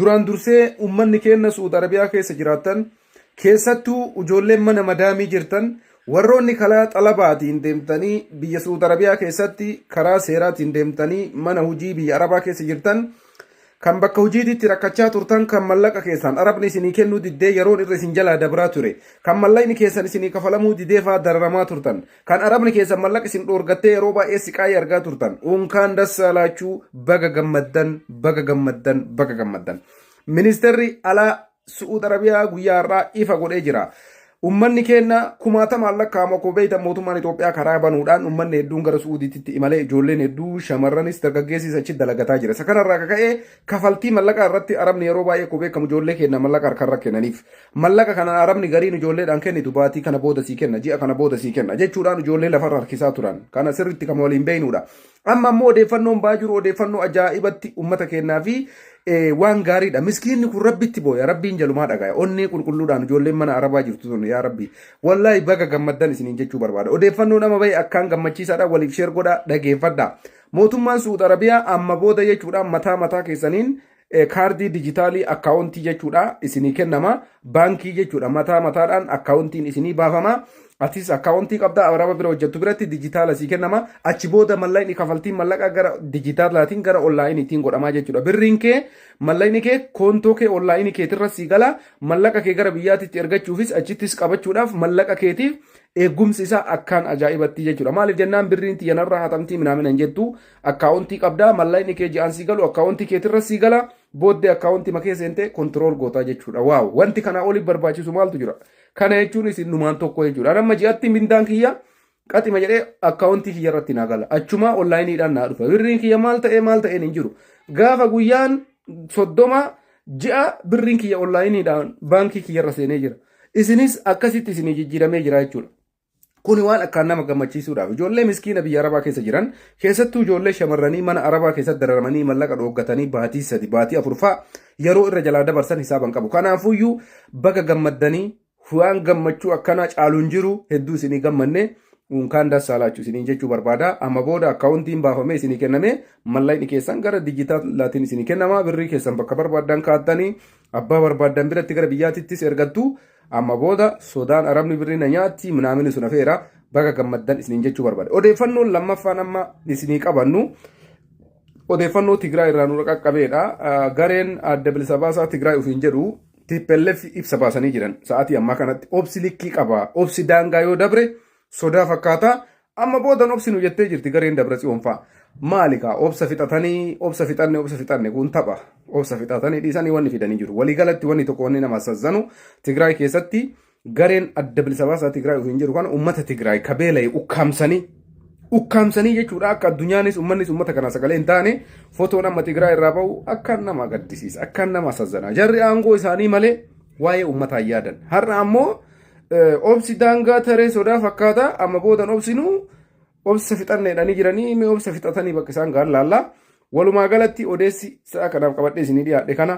Duraan dursee ummanni keenna Su'uud Arabiyaa keessa jiraattan, keessattuu ijoolleen mana madaamii jirtan, warroonni kalaa xalabaatiin deemtanii biyya Su'uud Arabiyaa keessatti karaa seeraatiin deemtanii mana hojii biyya Arabaa keessa jirtan, kan bakka hojiititti rakkachaa turtan, kan mallaqa keessan Arabni isinii kennuu diddee yeroon irra isin jalaa dabraa ture, kan mallaqni keessan isinii kafalamuu didee faa dararamaa turtan, kan Arabni keessan mallaqa isin dhoorgattee yeroo baay'ee siqaayii argaa turtan, unkaan dassaa laachuu, baga gammaddan, baga gammaddan, baga gammaddan. Ministeerri alaa Su'uud Arabiyaa guyyaa har'aa ifa godhee jira. Ummanni keenya kumaatamaan lakkaa'amu akkuma beektan mootummaan Itoophiyaa karaa banuudhaan ummanni hedduun gara Su'uudiitti imalee ijoolleen hedduu shamarranis dargaggeessis achi dalagataa jira. Isa kanarraa akka ka'e kafaltii mallaqaa irratti Arabni yeroo baay'ee akkuma beekamu ijoollee keenya mallaqa harkarra kennaniif. Mallaqa kana Arabni gariin ijoolleedhaan kennitu baatii kana booda sii kenna, ji'a kana booda sii kenna jechuudhaan ijoollee lafarra harkisaa turan. Kana sirriitti kan waliin beeknudha. Amma ammoo odeeffannoon ba'aa jiru odeeffannoo ajaa'ibatti uummata keenyaa fi waan gaariidha. Miskiinni kun Rabbitti booya. Rabbiin jalumaa dhagaya. Onnee qulqulluudhaan ijoolleen mana Arabaa jirtu tun yaa Rabbi. Wallaahi baga gammaddan isiniin jechuu barbaada. Odeeffannoo nama bahe akkaan gammachiisaadha. Waliif sheer godhaa dhageeffadha. Mootummaan Su'uud Arabiyaa amma booda jechuudhaan mataa mataa keessaniin kaardii dijitaalii akkaawuntii jechuudha isinii kennama. Baankii jechuudha mataa mataadhaan akkaawuntiin isinii baafama. Atis akkaawuntii qabda araba bira hojjettu biratti dijitaala sii kennama. Achi booda mallaqni kafaltiin mallaqa gara dijitaalaatiin gara onlaayiniitiin godhamaa jechuudha. Birriin kee mallaqni kee koontoo kee onlaayinii keetirra sii gala. Mallaqa kee gara biyyaatitti ergachuufis achittis qabachuudhaaf mallaqa keetiif eegumsi isaa akkaan ajaa'ibatti jechuudha. Maaliif jennaan birriin tiyya narraa hatamtii minaamina hin jettu. Akkaawuntii qabdaa mallaqni kee ji'aan sii galu akkaawuntii keetirra sii gala. Booddee akkaawuntii makee seentee kontirool gootaa jechuudha. Waaw wanti kanaa oliif barbaachisu maaltu jira? Kana jechuun isin numaan tokko jechuudha. Ani amma ji'atti mindaan kiyya qaxima jedhee akkaawuntii kiyya irratti naa gala. Achuma onlaayiniidhaan naa dhufa. Birriin kiyya maal ta'ee maal ta'een hin jiru. Gaafa guyyaan 30 ji'a birriin kiyya onlaayiniidhaan baankii kiyya irra seenee jira. Isinis akkasitti isinii jijjiiramee jira jechuudha. Kuni waan akkaan nama gammachiisuudhaaf ijoollee miskiina biyya Arabaa keessa jiran keessattuu ijoollee shamarranii mana Arabaa keessatti dararamanii mallaqa dhooggatanii baatii 3 baatii 4 fa'a yeroo irra jalaa dabarsan hisaaba hin qabu. Kanaafuyyuu baga gammaddanii waan gammachuu akkanaa caalu hin jiru hedduu isinii gammanne unkaan dassaa laachuu isiniin jechuu barbaada. Amma booda akkaawuntiin baafamee isinii kenname mallaqni keessan gara dijitaalaatiin isinii kennama birrii keessan bakka barbaaddan kaa'attanii abbaa barbaaddan biratti gara biyyaatittis ergattu. Amma booda sodaan Arabni birrii na nyaatti minaamini sun hafeera baga gammaddan isiniin jechuu barbaade. Odeeffannoon lammaffaan amma isinii qabannu odeeffannoo Tigraay irraa nu qaqqabeedha. Gareen adda bilisa baasaa Tigraay ofiin jedhu TPLF ibsa baasanii jiran sa'aatii ammaa kanatti obsi likkii qaba. Obsi daangaa yoo dabre sodaa fakkaata. Amma boodan obsinu jettee jirti gareen Dabratsiyoon fa'a. Maali kaa obsa fixatanii obsa fixanne obsa fixanne kun tapha. Obsa fixatanii dhiisanii wanni fidanii jiru. Waliigalatti wanni tokko wanni nama sazzanu Tigraay keessatti gareen adda bilisa baasaa Tigraay ofiin jedhu kana uummata Tigraay ka beela'e ukkaamsanii ukkaamsanii jechuudha akka addunyaanis uummannis uummata kana sagalee hin taane fotoon amma Tigraay irraa bahu akkaan nama gaddisiisa akkaan nama sazzana. Jarri aangoo isaanii malee waa'ee uummataa hin yaadan. Har'a ammoo Obsi daangaa taree sodaa fakkaata amma boodan obsinu obsa fixanneedhanii jiranii mee obsa fixatanii bakka isaan ga'an laalla. Walumaa galatti odeessi sa'a kanaaf qabadhee isinii dhiyaadhe kana.